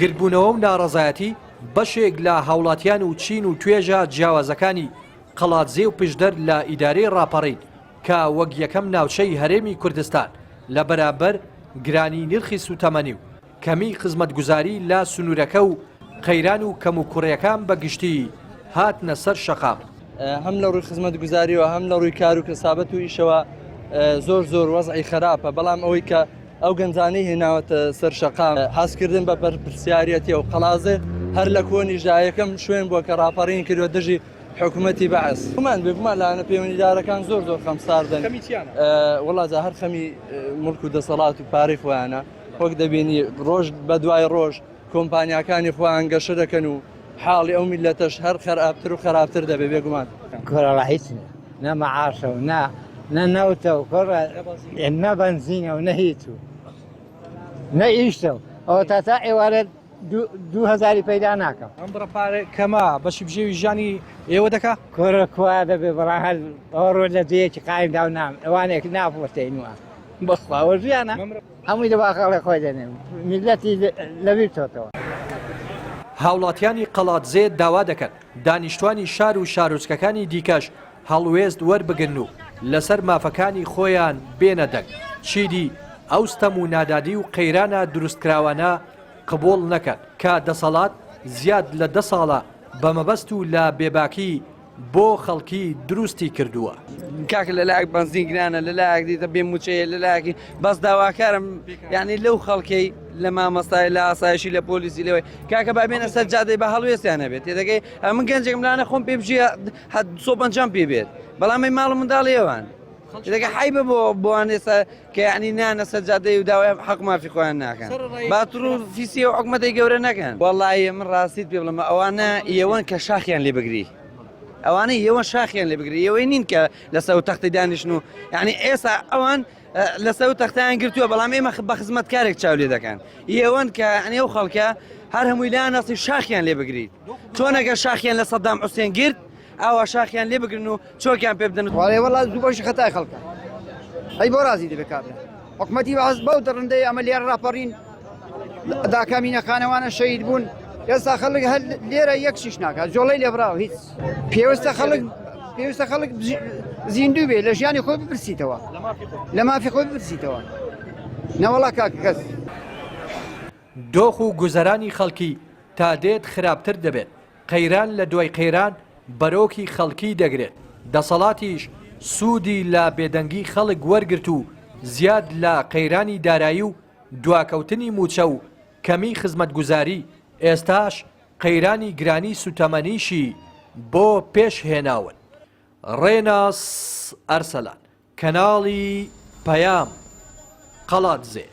گردبوونەوە و ناڕەزایەتی بەشێک لە هاوڵاتیان و چین و توێژە جیاوازەکانی قەڵادزێ و پشدەر لە ئیدارەی ڕاپەڕین کە وەک یەکەم ناوچەی هەرێمی کوردستان لە بەرامبەر گرانی نرخی سوتەمەنی و کەمی خزمەتگوزاری لە سنوورەکە و قەیران و کەموکوڕیەکان بە گشتی هاتنە سەر شەقام. هەم لە ڕووی خزمەتگوزاریەوە هەم لە ڕووی کار و کەسابەت و ئیشەوە زۆر زۆر وەزعی خراپە بەڵام ئەوەی کە ئەو گەنجانەی هێناوەتە سەر شەقام هەستکردن بە بەرپرسیارەتی و قەڵازێ هەر لە کۆنیشدا یەکەم شوێن بووە کە ڕاپەڕین کردوە دژی حکوومەتی بەعس گومان بێگومان لایەنە پەیوەندیدارەکان زۆر زۆر خەمساردن وڵا جا هەر خەمی مڵک و دەسەڵات و پارەی خۆیانە وەک دەبینی ڕۆژ بە دوای ڕۆژ کۆمپانیاکانی خۆیان گەشە دەکەن و حاڵی ئەو میلەتەش هەر خراپتر و خراپتر دەبێ بێگومان. کۆرەڵا هیچ نیە نە مەعاشە و نە نە نەوتە و کۆڕە نە بەنزینە و نە هیچ و نە ئیشتە و ئەوە تا تا ئێوارە دوو هەزاری پەیدا ناکەم. ئەم بڕە پارە کەمە بەشی بژێوی ژیانی ئێوە دەکا؟ کۆرە کوا دەبێ بەڵام هەر ئەوە ڕۆ لە جێیەکی قایم داو نام ئەوانێک نافۆتێن وە بەخوا ئەوە ژیانە هەمووی لە باخەڵێ خۆی دەنێ میللەتی لەبیر چۆتەوە. هاوڵاتیانی قەڵادزێ داوا دەکەن دانیشتوانی شار و شارۆچکەکانی دیکەش هەڵوێست وەربگرن و لەسەر مافەکانی خۆیان بێنە دەنگ، چیدی ئەو ستەم و نادادی و قەیرانە دروستکراوانە قبوڵ نەکەن کە دەسەڵات زیاد لە دە ساڵە بە مەبەست و لە بێباکی بۆ خەڵکی دروستی کردووە. کاکە لەلایەک بەنزین گرانە لەلایەک دیتە بێ موچەیە لەلایەکی بەس داواکارم یعنی لەو خەڵکەی لە مامەستای لە ئاسایشی لە پۆلیسی لەوەی کاکە با بێنە سەر جادەی بە هەڵوێستیان هەبێت تێدەگەی ئەمن گەنجێکم لانە خۆم پێ بژیە هەد سۆ پەنجام پێ بێت بەڵام ئەی ماڵ و منداڵی ئەوان دەگە حیبە بۆ بۆوان ئێستا کە یعنی نانە سەر جادەی و داوای حەق مافی خۆیان ناکەن باتڕ و فیسی و حکومەتی گەورە نەکەن وەڵی من ڕاستیت پێ بڵێم ئەوانە ئێوەن کە شاخیان لێ بگری ئەوانە ئێوە شاخیان لێ بگری ئێوەی نین کە لەسەر و تەختی دانیشن و یعنی ئێستا ئەوان لەسەر و تەختیان گرتووە بەڵام ئێمە بە خزمەتکارێک چاو لێ دەکەن ئێوەن کە ئەنێ ئەو خەڵکە هەر هەمووی لا نەسی شاخیان لێ بگریت چۆنەگە شاخیان لە سەدام حوسێن گرت ئاوا شاخیان لێ بگرن و چۆکیان پێ بدەن. وەڵێ وەڵا زوو بەشی خەتای خەڵکە ئەی بۆ ڕازی دەبێ کابرا حکومەتی بەعس بەو دڕندەی ئەمە لێرە ڕاپەڕین داکامینەخانەوانە شەهید بوون ئێستا خەڵک هەر لێرە یەک شیش ناکات جۆڵەی لێبراوە هیچ پێویستە خەڵک پێویستە خەڵک زیندوو بێ لە ژیانی خۆی بپرسیتەوە لە مافی خۆی بپرسیتەوە نەوەڵا کاک کەس. دۆخ و گوزەرانی خەڵکی تا دێت خراپتر دەبێت، قەیران لە دوای قەیران بەرۆکی خەڵکی دەگرێت، دەسەڵاتیش سوودی لە بێدەنگی خەڵک وەرگرت و زیاد لە قەیرانی دارایی و دواکەوتنی مووچە و کەمی خزمەتگوزاری، ئێستاش قەیرانی گرانی سوتەمەنیشی بۆ پێش هێناون. ڕێناس ئەرسەلان، کەناڵی پەیام، قەڵادزێ.